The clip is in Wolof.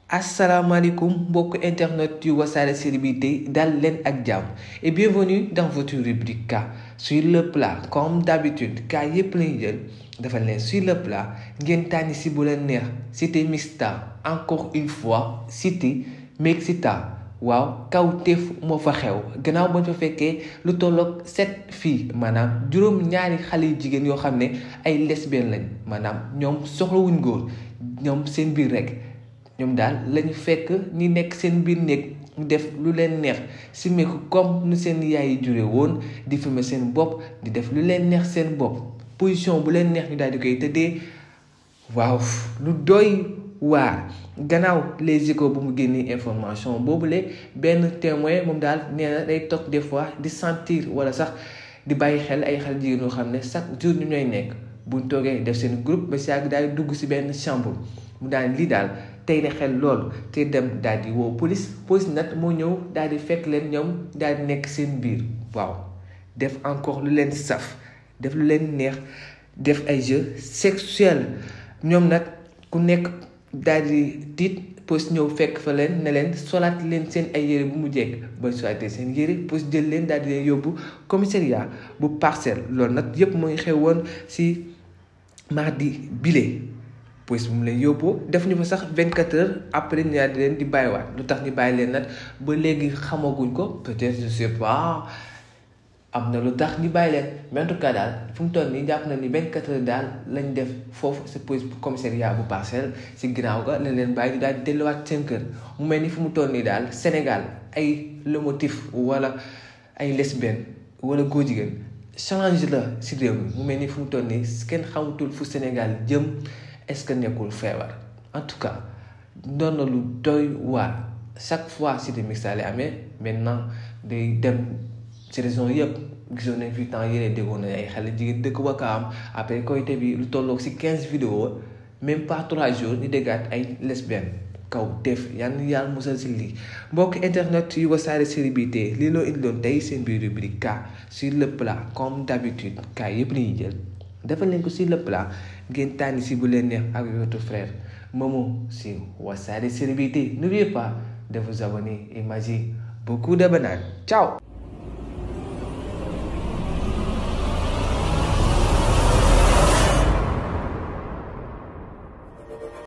Assalamualaikum mbokk internet yu Wassare Célébrité dal leen ak jàmm et bienvenue dans votre rubrique K sur le plat. Comme d'habitude K yépp lañu jël defal leen sur le plat ngeen tànni si bu leen neex cité mixta encore une fois cité mixta. waaw kawteef moo fa xew gannaaw bañ fa fekkee lu tolloog 7 filles maanaam juróom ñaari xale yu jigéen yoo xam ne ay lesbiennes lañ maanaam ñoom soxlawuñ góor ñoom seen biir rek ñoom daal lañu fekk ñi nekk seen biir néeg def lu leen neex si meeku comme nu seen yaay yi jure woon di filmer seen bopp di def lu leen neex seen bopp position bu leen neex ñu daal di koy tëddee waaw lu doy waar. gannaaw les échos bu mu génnee information boobule benn témoin moom daal nee na day toog des fois di sentir wala sax di bàyyi xel ay xale jigéen yoo xam ne chaque jour ñu ñooy nekk buñ toogee def seen groupe ba si yàgg daal di dugg si benn chambre mu daal lii daal tey na xel lool te dem daal di woo police nag moo ñëw daal di fekk leen ñoom daal di nekk seen biir waaw def encore lu leen saf def lu leen neex def ay jeux sexuels ñoom nag ku nekk daal di tiit police ñëw fekk fa leen ne leen solaat leen seen ay yére bu mu jekk ba solaatee seen yére police jël leen daal di leen yóbbu commissariat bu Parcelles loolu nag yëpp mu ngi xew woon si mardi bile police bu mu leen yóbbu def ñu fa sax 24 heures après ñu daal di leen di bàyyiwaat lu tax ñu bàyyi leen nag ba léegi xamaguñ ko peut-être je sais pas am na lu tax ñu bàyyi leen mais en tout cas daal fu mu toll nii jàpp na ni 24 heures daal lañ def foofu si police commissariat bu Parcelles si ginnaaw ga lañ leen bàyyi daal di delluwaat seen kër mu mel ni fu mu toll nii daal Sénégal ay lomotif wala ay lesbiennes wala góor jigéen change la si réew mi mu mel ni fu mu toll nii kenn xamatul fu Sénégal jëm est-ce que nekkul feebar en tout cas doon na lu doy waar chaque fois cité mixta lay amee maintenant day dem. ci raison yëpp gisoon nañ fi temps yële déggoon nañ ay xale jigéen dëkk Wakaam après Korité bi lu tolloog si 15 vidéos même pas 3 jours ñu déggaat ay lesbiennes kaw def yàlla musal si lii mbokk internet yu Wassare Célébrité lii loo indiloon tey seen biir rubrique K sur le plat comme d'habitude K yëpp la ñuy jël defal leen ko sur le plat ngeen tànni si bu leen neex ak votre frère Momo si Wassare Célébrité. N'oubliez pas de vous abonner et manger beaucoup de bananes. Ciao.